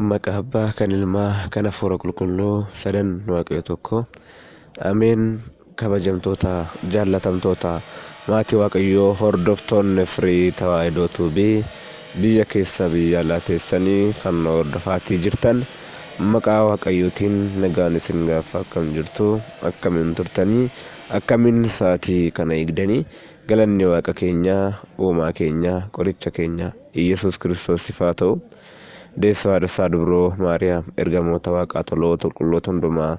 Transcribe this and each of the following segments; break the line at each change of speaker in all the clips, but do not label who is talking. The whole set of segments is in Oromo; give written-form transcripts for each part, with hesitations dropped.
Maqaa Abbaa kan Ilmaa kan Hafuura Qulqulluu sadan Waaqayyo tokko. Ameen. Kabajamtoota jaallatamtoota maatii Waaqayyoo hordoftoonni firii Tawaahidoo Tuubii biyya keessa biyya alaa teessanii kan hordofaatii jirtan maqaa Waaqayyootiin nagaan isin gaafa akkam jirtu akkamiin turtanii akkamiin sa'aatii kana eegdanii galanni Waaqa keenyaa uumaa keenya qoricha keenya Iyyasuus Kiristoosiif haa ta'u. Deessoo haadha isaa dubroo Maariyaam ergamoota Waaqaa toloota qulqulloota hundumaa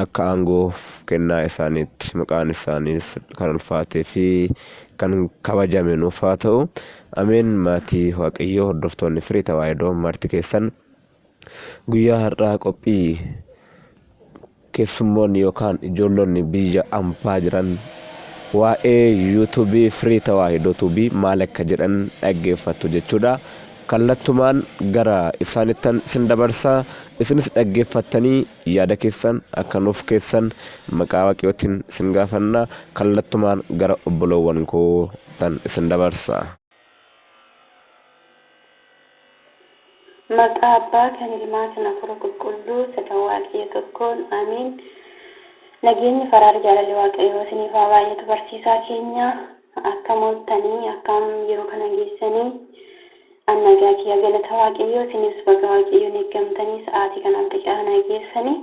akka aangoof kennaa isaaniitti maqaan isaaniis kan ulfaatee fi kan kabajame nuuf haa ta'u. Ameen. Maatii Waaqayyoo hordoftoonni firii Tawaahidoo marti keessan guyyaa har'aa qophii keessummoonni yookaan ijoollonni biyya ambaa jiran waa'ee yuutuubii firii Tawaahidoo tuubii maal akka jedhan dhaggeeffattu jechuudha. Kallattumaan gara isaanittan isin dabarsaa isinis dhaggeeffattanii yaada keessan akka nuuf keessan maqaa Waaqayyootiin isin gaafanna kallattumaan gara obboloowwan koo tan isin dabarsa.
Maqaa Abbaa kan Ilmaa kan Hafuura Qulqulluu sadan Waaqayyo tokkoon ameen. Nageenyi faraara jaalalli Waaqayyoo isiniif haa baay'atu barsiisaa keenya akkam ooltanii akkam yeroo kana geessanii an nagaa kiyya galata Waaqayyoo isinis baga Waaqayyoon eeggamtanii sa'aatii kanaaf daqiiqaa kana geessanii.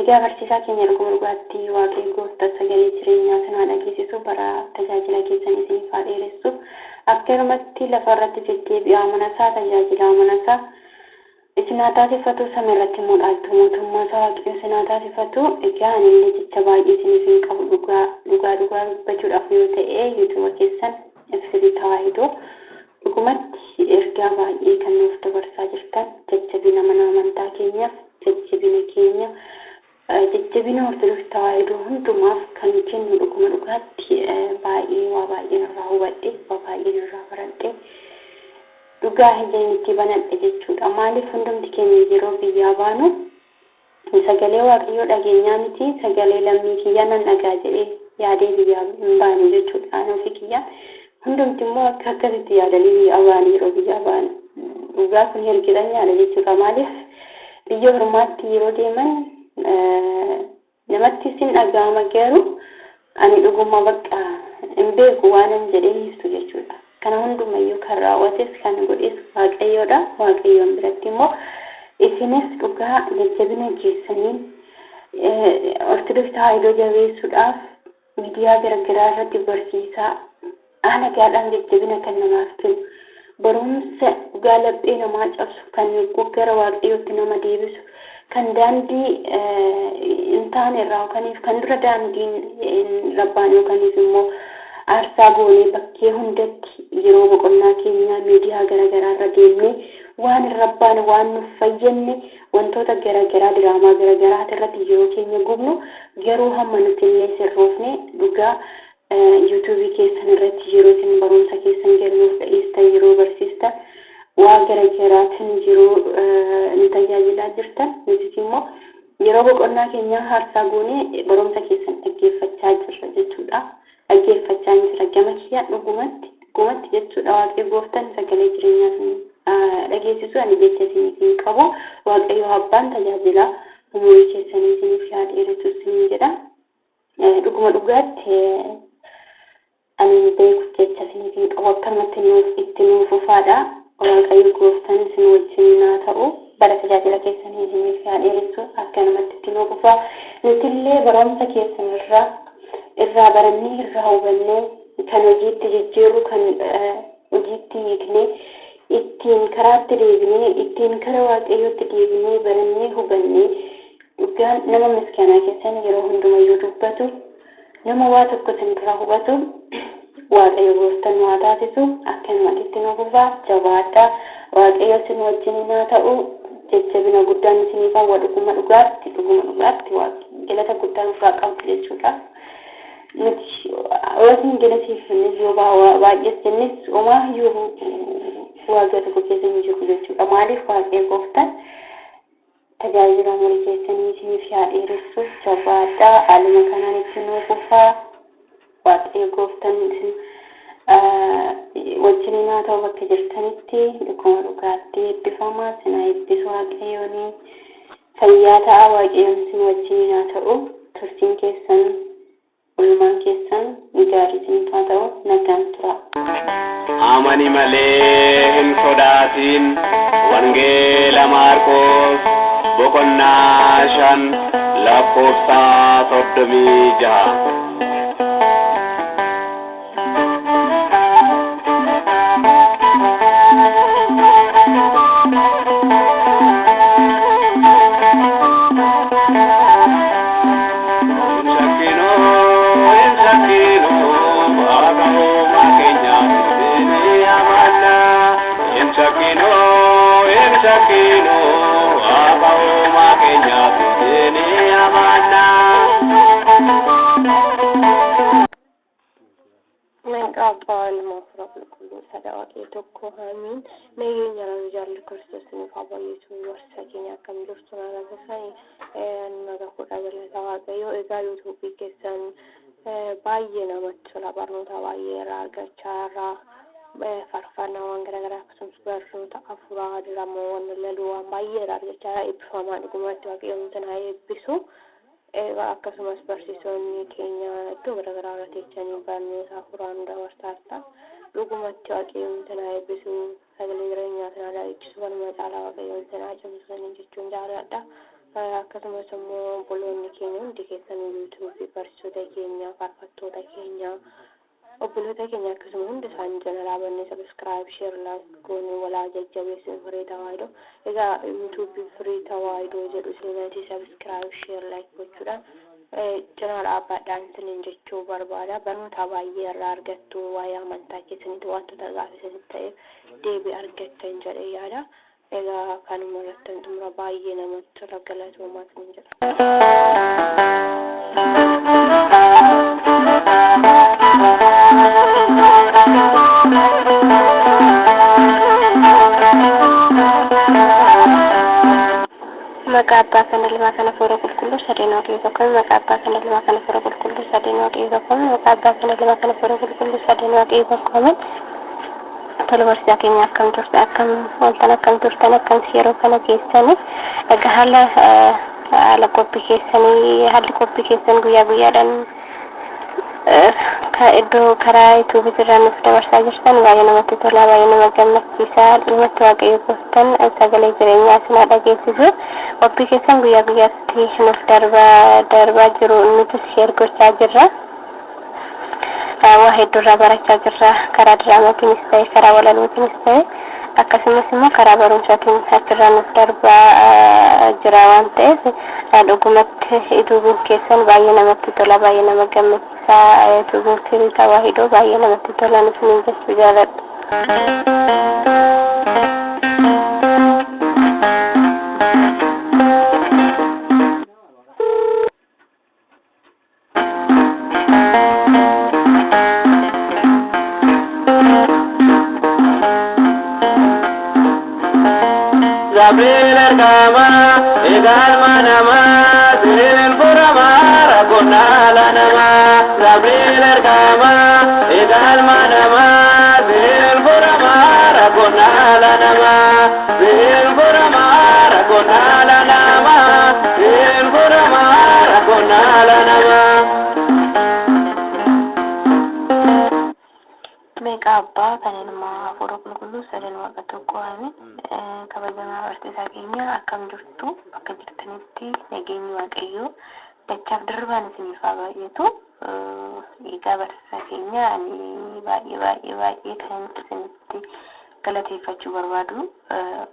Egaa barsiisaa keenya dhuguma dhugaatti Waaqayyo gooftaa sagalee jireenyaa isin haa dhageessisu bara tajaajila keessan isiniif haa dheeressu. Akkanumatti lafa irratti deddeebi'aa mana isaa tajaajilaa mana isaa isin haa taasifatu samii irratti immoo dhaaltuu mootummaa isaa Waaqayyo isin haa taasifatu. Egaa anillee jecha baay'ee isiniif hin qabu dhugaa dhugaa dhugaa dubbachuudhaaf yoo ta'e yuutuuba keessan firii tawaahidoo dhugumatti ergaa baay'ee kan nuuf dabarsaa jirtan jajjabina mana amantaa keenyaaf jajjabina keenya jajjabina Ortodoksii Tawaahidoo hundumaaf kan kennu dhuguma dhugaatti baay'ee waa baay'een irraa hubadhe waa baay'een irraa baradhe dhugaa ijaan itti banadhe jechuudha. Maaliif hundumti keenya yeroo biyyaa baanu sagalee Waaqayyoo dhageenyaa miti sagalee lammii kiyyaa nan dhagaa jedhee yaadee biyyaa hin baane jechuudha. Ani ofii kiyyaa hundumti immoo akka akkasitti yaadanii biyyaa baanu yeroo biyyaa baanu dhugaa kun hirkixanyaadha jechuudha. Maaliif biyya ormaatti yeroo deeman namatti sin dhaga'ama garuu ani dhuguma bakka hin beeku waanan jedhee ibsu jechuudha. Kana hundumayyuu kan raawwates kan godhes Waaqayyoodha. Waaqayyoon biratti immoo isinis dhugaa jajjabina keessaniin Ortodoksii Tawaahidoo jabeessuudhaaf miidiyaa garaagaraa irratti barsiisaa haala gaariidhaan jajjabina kan namaaf kennu barumsa dhugaa laphee namaa cabsu kan gara Waaqayyootti nama deebisu kan daandii hin taane irraa yookaaniif kan dura daandiin hin rabbaan yookaaniif immoo aarsaa goonee bakkee hundatti yeroo boqonnaa keenyaa miidiyaa garaagaraa irra deemnee waan hin rabbaane waan nuuf fayyadne wantoota garaagaraa diraamaa garaagaraa irratti yeroo keenya gubnu garuu hamma nuti illee sirroofne dhugaa yuutuubii keessan irratti yeroo isin barumsa keessan kennuuf dhiyeessitan yeroo barsiistan waa garaagaraatiin yeroo nu tajaajilaa jirtan nutis immoo yeroo boqonnaa keenyaa aarsaa goonee barumsa keessan dhaggeeffachaa jirra jechuudha. Dhaggeeffachaa jira gama kiyyaa dhugumatti dhugumatti jechuudha Waaqayyo gooftaan sagalee jireenyaa dhageessisu ani jecha isiniif hin qabu Waaqayyo abbaan tajaajila umurii keessanii isiniif haa dheeressu isiniin jedha. Dhuguma dhugaatti ani beeku jecha isiniif hin qabu akkanumatti nuuf itti nuuf ufaadha. Waaqayyo gooftaan isin wajjin haa ta'u bara tajaajila keessanii isiniif haa dheeressu akkanumatti itti nuuf ufaa. Nutillee barumsa keessan irraa barannee irraa hubannee kan hojiitti jijjiirru kan hojiitti hiiknee ittiin karaatti deebinee ittiin kara Waaqayyootti deebinee barannee hubannee dhugaan nama miskiinaa keessan yeroo hundumayyuu dubbatu nama waa tokko isin irraa hubatu Waaqayyo gooftaan nu haa taasisu akkanumatti itti nu fufaa jabaadhaa Waaqayyo isin wajjin haa ta'u jajjabina guddaan isiniif hawwa dhuguma dhugaatti dhuguma dhugaatti galata guddaa nurraa qabdu jechuudha. Nuti yoo isin galateeffannes yoo baay'ees jennes homaa iyyuu waaqa tokko keessa hin jiru jechuudha. Maaliif Waaqayyo gooftaan tajaajila umurii keessanii isiniif haa dheeressu jabaadhaa haaluma kanaan itti nuu fufaa Waaqayyo gooftaan isin Wajjiniin haa ta'u bakka jirtanitti dhuguma dhugaatti eebbifamaa sinaa eebbisu Waaqayyoonii fayyaa ta'a Waaqayyoon sin wajjiniin haa ta'u turtiin keessan oolmaan keessan gaarii isiniif haa ta'u nagaan tura.
Amani malee hin sodaatin. Wangeela Maarqos boqonnaa 5 lakkoofsa 36.
Maqaa Abbaa Ilma Hafuura Qulqulluu sada Waaqayyo tokko amiin. Nageenya nama jaalli Kiristoos nuuf haa baay'atu. Barsiisaa keenya akkam jirtu nagaa keessanii nagaa fuudhaa jalata Waaqayyo. Egaa yuutuubii keessan baay'ee namatti tola barnoota baay'ee irraa argachaa irraa faarfannaawwan garaagaraa akkasumas barnoota hafuuraa diraamaawwan laluu waan baay'ee irraa argachaa irraa eebbifamaa dhugumatti Waaqayyoon isin haa eebbisu. Akkasumas barsiisonni keenya iddoo garaagaraa irra teessanii barnoota hafuuraa nu dabarsaa jirtan. Dhugumatti Waaqayyoon isin haa eebbisu. Sagalee jireenyaa isin haa dhageessisu. Kanuma caalaa Waaqayyoon isin haa cimsu jechuun jaalladha. Akkasumas immoo obboloonni keenya hundi keessan yuutuubii barsiisota keenya faarfattoota keenya obboloota keenya akkasuma hundi isaanii jala dhaabannee sabiskiraayib sheer laayik goonee walaa jajjabeessinu firii tawaayidoo. Egaa yuutuubii firii tawaayidoo jedhu seenaatii sabiskiraayib sheer laayik gochuudhaan cinaa dhaabbadhaan isiniin jechuu barbaada. Barnoota baay'ee irraa argattu waa'ee amantaa keessaniitu wantoota gaaffii isinitti ta'eef deebii argattan jedhee yaada. Egaa kanuma irratti xumura baay'ee namatti tola galatoomaa isiniin jedha.
Maqaa Abbaa kana Ilmaa kana Hafuura Qulqulluu sadeen Waaqayyo tokko. Maqaa Abbaa kana Ilmaa kana Hafuura Qulqulluu sadeen Waaqayyo tokko. Maqaa Abbaa kana Ilmaa kana Hafuura Qulqulluu sadeen Waaqayyo tokko. Tole barsiisaa keenya akkam turte akkam ooltan akkam turtan akkam yeroo kana keessanii egaa haala haala qophii keessanii haalli qophii keessan guyyaa guyyaadhaan iddoo karaa yuutuubii irraa nuuf dabarsaa jirtan baay'ee namatti tola baay'ee nama gammachiisa dhugumatti Waaqayyo gooftaan sagalee jireenyaa isin haa dhageessisu qophii keessan guyyaa guyyaatti nuuf darbaa jiru nutis sheer gochaa jirra. Waa hedduurraa barachaa jirra karaa diraamaatiinis ta'e karaa walalootiinis ta'e akkasumas immoo karaa barumsaatiin achirraa nuuf darbaa jira waan ta'eef dhugumatti yuutuubiin keessan baay'ee namatti tola baay'ee nama gammachiisa yuutuubiin firii tawaahidoo baay'ee namatti tola isiniin jechuu jaaladha.
Gabriel ergama egalma nama sireen furama rakkoon nama. Gabriel ergama egalma nama sireen furama rakkoon nama. Sireen furama rakkoon nama. Sireen furama rakkoon nama.
Maqaa Abbaa kan Ilmaa Hafuura Qulqulluu sadeen Waaqa tokko amiin. Kabajamaa barsiisaa keenya akkam jirtu bakka jirtanitti nageenyi Waaqayyoo dachaaf darbaan isiniif haa baay'atu. Egaa barsiisaa keenya ani baay'ee baay'ee baay'ee kan isinitti galateeffachuu barbaadu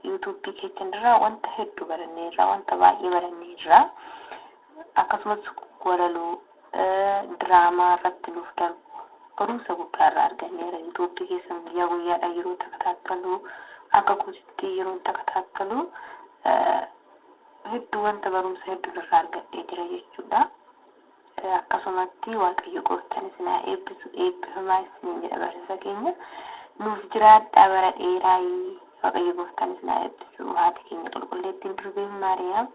yuutuubii keessan irraa wanta hedduu baranneerra wanta baay'ee baranneerra akkasumas walaloo diraamaa irratti nuuf darbu barumsa guddaa irraa arganneera. Yuutuubii keessan guyyaa guyyaadhaan yeroo takataattalu akka kootitti yeroo takataattalu hedduu wanta barumsa hedduu irraa argadhee jira jechuudha. Akkasumatti Waaqayyo gooftaan isin haa eebbisu eebbifamaa isiniin jedha barsiisa keenya. Nuuf jiraadhaa bara dheeraa Waaqayyo gooftaan isin haa eebbisu haati keenya qulqulleettiin durbeen Maariyaam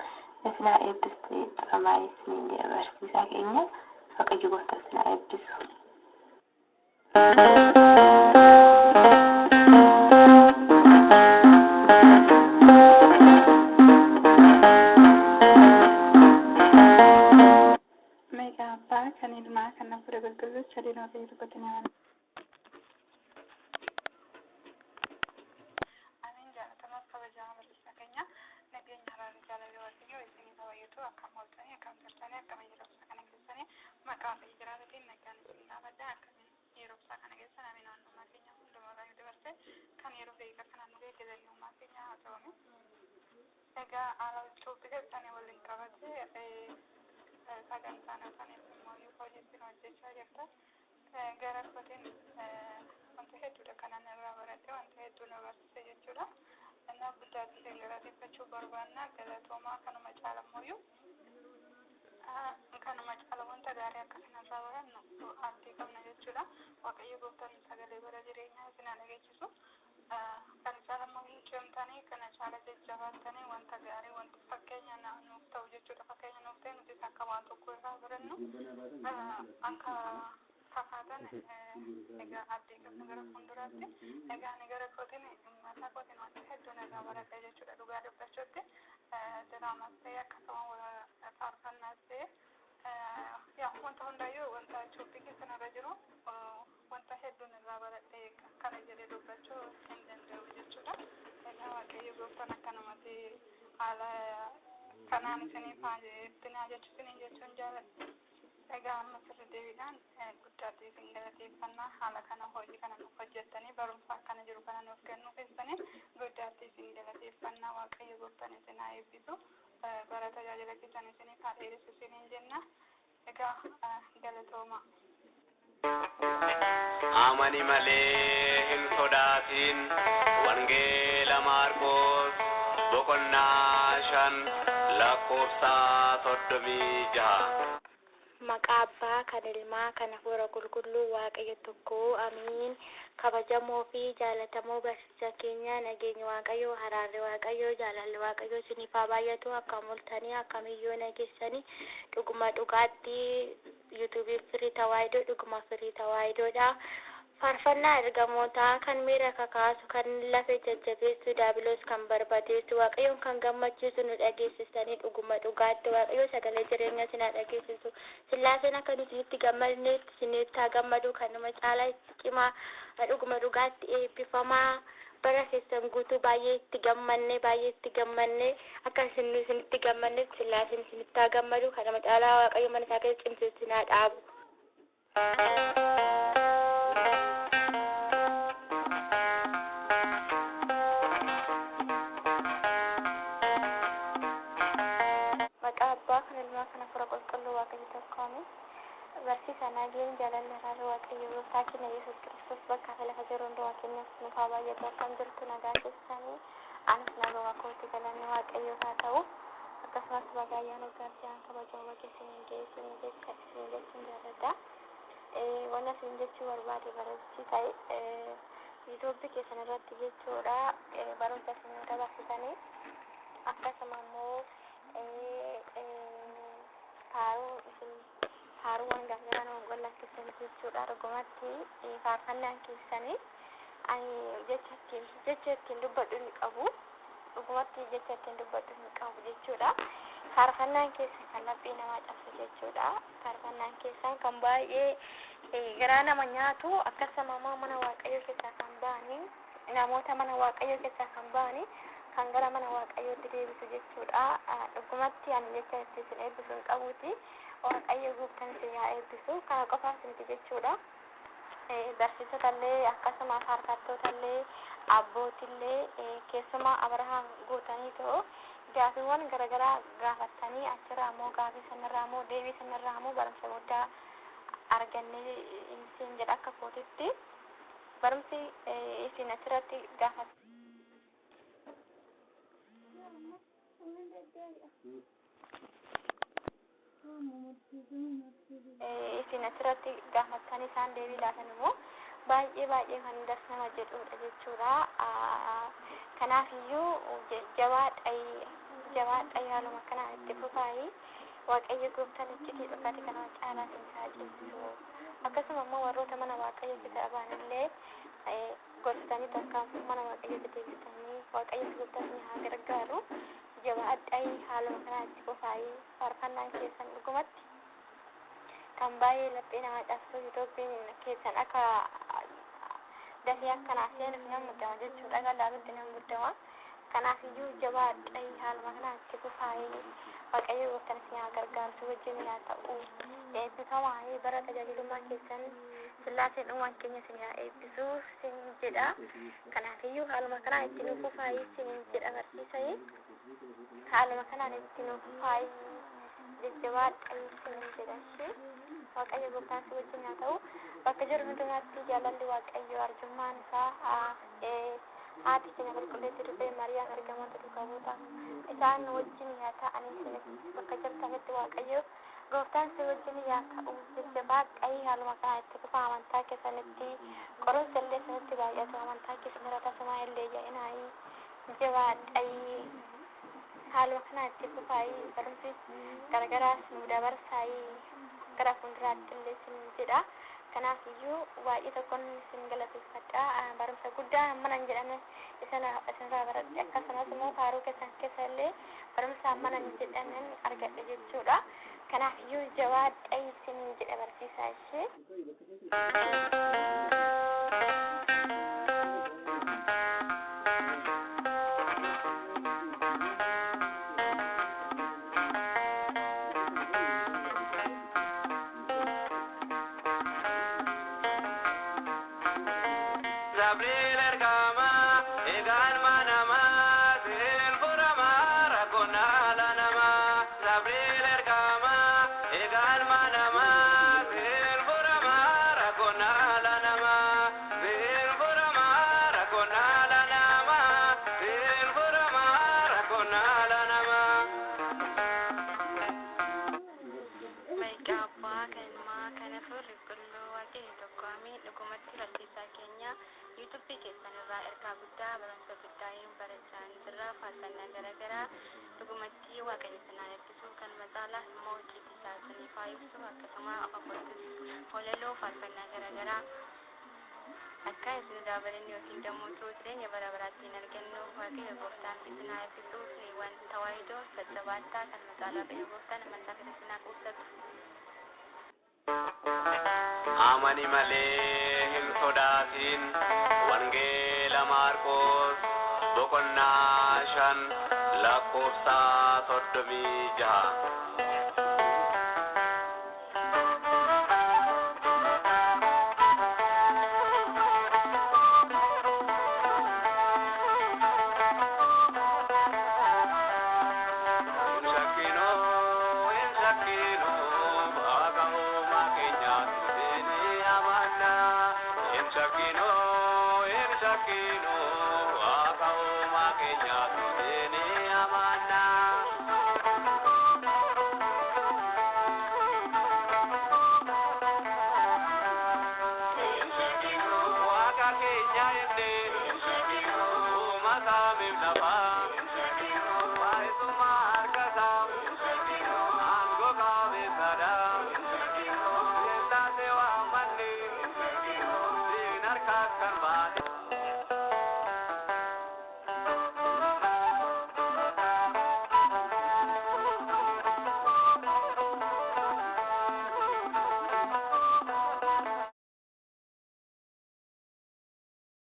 isin haa eebbistu eebbifamaa isiniin jedha barsiisaa keenya. Waaqayyo gooftaan isin haa eebbisu.
Maqaa Abbaa kan Ilmaa kan Hafuura Qulqulluu sadeen Waaqayyo tokkotti ni amana. Amiin. Jaallatamaaf kabajamaa barsiisaa keenya, nageenya, araarri, jaalalli Waaqayyoo isiniif haa baay'atu. Akkam ooltanii? Akkam jirtanii? Akkam yeroo ibsaa kana keessanii? Maqaa Waaqayyo jiraatatiin nagaan isin gaafadha. Akkamiin yeroo ibsaa kana keessan? Amiin. Waan keenya hundumaa Waaqayyo dabarsee kan yeroo daqiiqaa kanaan nu ga'e galanni uumaa keenya haa ta'u. Egaa haala cuuphi keessanii waliin qabatee sagantaan yookaan immoo hojii ittiin hojjechaa jirta. Gara kootiin wanta hedduudha kanan irraa baradhe, wanta hedduu na barsiise jechuudha. Innaa guddaatti isin galateeffachuu barbaanna, galatoomaa. Kanuma caalamooyyuu kanuma caala wanta gaarii akka kanarraa barannu abdii qabna jechuudha. Waaqayyo gooftaan sagalee bara jireenyaa isin haa dhageessisu. Kana caala immoo cimtanii, kana caala jajjabaattanii, wanta gaarii, wanta fakkeenya nuuf ta'u jechuudha. Fakkeenya nuuf ta'e, nutis akka waan tokko irraa barannu akka kakaatan egaa abdii qabna gara fuulduraatti. Egaa ani gara kootiin, mataa kootiin wanta hedduun irraa baradhe jechuudha dhugaa dubbachuutti. Diraamas ta'e, akkasuma faarfannaas ta'e, yaa wanta hundayyuu, wanta cuuphii keessanirra jiru wanta hedduun irraa baradhe, kana jedhee dubbachuu hin danda'u jechuudha. Egaa Waaqayyo gooftaan akkanumatti haala kanaan isiniif haa ittiin haa jechu isiniin jechuun jaaladha. Egaa amma sirri deebiidhaan guddaatti isin galateeffannaa. Haala kana hojii kana nuuf hojjettanii, barumsa akkana jiru kana nuuf kennuu keessanii guddaatti isin galateeffannaa. Waaqayyo gooftaan isin haa eebbisu. Bara tajaajila keessan isiniif haa dheeressu isiniin jenna. Egaa galatooma.
Amani malee hin sodaatin. Wangeela Maarqos boqonnaa 5 lakkoofsa 36.
Maqaa Abbaa kan Ilmaa kan Hafuura Qulqulluu Waaqayyo tokko, amiin. Kabajamoo fi jaalatamoo barsiisa keenya, nageenya Waaqayyoo, araarri Waaqayyoo, jaalalli Waaqayyoo isiniif haa baay'atu. Akkam ooltanii? Akkamiyyoo nageessanii? Dhuguma dhugaatti yuutuubii Firii Tawaahidoo dhuguma firii Tawaahidoodha. Faarfannaa ergamootaa kan miira kakaasu, kan lafee jajjabeessu, daabiloos kan barbadeessu, Waaqayyoon kan gammachiisu nu dhageessisanii, dhuguma dhugaatti Waaqayyo sagalee jireenya isin haa dhageessisu. Sillaaseen akka nuti itti gammadnetti isinitti haa gammadu. Kanuma caalaa itti cimaa, dhuguma dhugaatti eebbifamaa. Bara keessan guutuu baay'ee itti gammanne, baay'ee itti gammanne. Akka isin isinitti gammannetti Sillaaseen isinitti haa gammadu. Kanuma caalaa Waaqayyo mana isaa keessa cimsee isin haa dhaabu. Maqaa Abbaa kan Ilmaa kan Hafuura Qulqulluu Waaqayyo tokko, amiin. Barsiisa, nageenya, jaalalli, araarri Waaqayyo gooftaa keenya Yesuus Kiristoos bakka fi lafa jiru hundumaa keenyaaf nuuf haa baay'atu. Akkam jirtu? Nagaa keessanii? Anis nagaa kootti, galanni Waaqayyoof haa ta'u. Akkasumas baga ayyaana waggaa ji'aan kabajamu bakka isiniin ga'e isin jechuun jaalladha. Wanna isin jechuu barbaade barachii ta'e yuutuubii keessan irratti jechuudha, barumsa isin dabarsitanii, akkasuma immoo faaruu isin faaruuwwan garaagaraa nu gollachiisan jechuudha. Dhugumatti faarfannaan keessanii ani jecha ittiin dubbadhu hin qabu, dhugumatti jecha ittiin dubbadhu hin qabu jechuudha. Faarfannaan keessan kan laphee namaa cabsu jechuudha. Faarfannaan keessan kan baay'ee garaa nama nyaatu, akkasuma immoo mana Waaqayyoo keessaa kan ba'anii, namoota mana Waaqayyoo keessaa kan ba'anii kan gara mana Waaqayyootti deebisu jechuudha. Dhugumatti ani jecha itti isin eebbisu hin qabuuti. Waaqayyo gooftaan isin haa eebbisu. Kana qofaaf miti jechuudha. Barsiisota illee, akkasuma faarfattoota illee, abbootillee, keessumaa Abrahaam gootanii ta'u gaafiiwwan garaagaraa gaafatanii, achirraa immoo gaafii sanarraa immoo deebii sanarraa immoo barumsa guddaa argannee isin jedha. Akka kootitti barumsi isin achirratti gaafat isin achirratti gaafatanii isaan deebii laatan immoo baay'ee baay'ee kan das nama jedhudha jechuudha. Kanaaf iyyuu jabaadha, jabaadha, haaluma kanaan itti fufaayi. Waaqayyo gooftaan iccitii dhokate kana caalaa isin haa cimsu. Akkasuma immoo warroota mana Waaqayyoo keessa ba'anillee gorsitanii takka mana Waaqayyootti deebistanii Waaqayyo gooftaan isin haa gargaaru. Jabaadhaa, haaluma kanaan itti fufaayii. Faarfannaan keessan dhugumatti kan baay'ee laphee nama cabsu. Yuutuubiin keessan akka dafee akkanaaf seenuuf nama muddama jechuudha. Galaalutti nama muddama. Kanaaf iyyuu jabaadhaa, haaluma kanaan itti fufaayii. Waaqayyo gooftaan isin haa gargaarsu, wajjin haa ta'u. Eebbifamaa, bara tajaajilummaa keessan Sillaaseen uumaan keenya isin haa eebbisu isin jedha. Kanaaf iyyuu haaluma kanaan itti nuuf fufaayii isin jedha barsiisanii. Haaluma kanaan itti nuuf fufaayii, jajjabaadhaa isin jedha ishee. Waaqayyo gooftaan si wajjin haa ta'u. Bakka jiru hundumaatti jaalalli Waaqayyo, arjummaan isaa, haati keenya qulqulleetti durbee Maariyaam, ergamoota duukaa buuta isaan wajjin haa ta'anii isin bakka jirtanitti Waaqayyo gooftaan si wajjin haa ta'u. Jajjabaadhaa, haaluma kanaan itti fufaa. Amantaa keessanitti qorumsa illee isinitti baay'atu, amantaa keessan irra tasumaa illee yaa'inaayii. Jabaadhaa, haaluma kanaan itti fufaayii, barumsi garagaraas nu dabarsaayii gara fuulduraatti illee isin jedha. Kanaaf iyyuu baay'ee tokkoon isin galateeffadha. Barumsa guddaa mana hin jedhamne isinirraa baradhe. Akkasumas immoo faaruu keessan keessa illee barumsa mana hin jedhamne argadhe jechuudha. Kanaaf iyyuu jabaadhaa isin jedha barsiisaa ishee.
Sabriin ergama, egaan manama, siin furama, rakkoon haala nama. Sabriin ergama, egaan manama, siin furama, rakkoon haala nama. Siin furama, rakkoon haala nama. Siin furama, rakkoon haala nama.
Maqaa Abbaa, kan Ilmaa, kan Hafuura Qulqulluu, Waaqayyo tokko, amiin. Dhugumatti barsiisaa keenya, yuutuubii keessan irraa ergaa guddaa, barumsa guddaa hin barachaa jirra. Faarfannaa garaagaraa dhugumatti Waaqayyo isin haa eebbisu. Kan macaalaa immoo icciitii isaa isiniif haa ibsu. Akkasuma afafoottis walaloo faarfannaa garaagaraa akka isin irraa barannu yookiin dammoo jireenya bara baraatti hin argannu Waaqayyo gooftaan isin haa eebbisu. Firiiwwan tawaahidoo jajjabaattaa, kan macaalaa Waaqayyo gooftaan amantaa keessa isin haa quubsatu.
Amani malee hin sodaatin. Wangeela Maarqos boqonnaa 5 lakkoofsa 36. Hin shakkinuu, hin shakkinuu, Waaqa uumaa keenyaatti ni amanna. Hin shakkinuu, hin shakkinuu, Waaqa uumaa keenyaatti ni amanna. Hin shakkinuu, Waaqa keenya jennee, uumaa saamiif lafaa.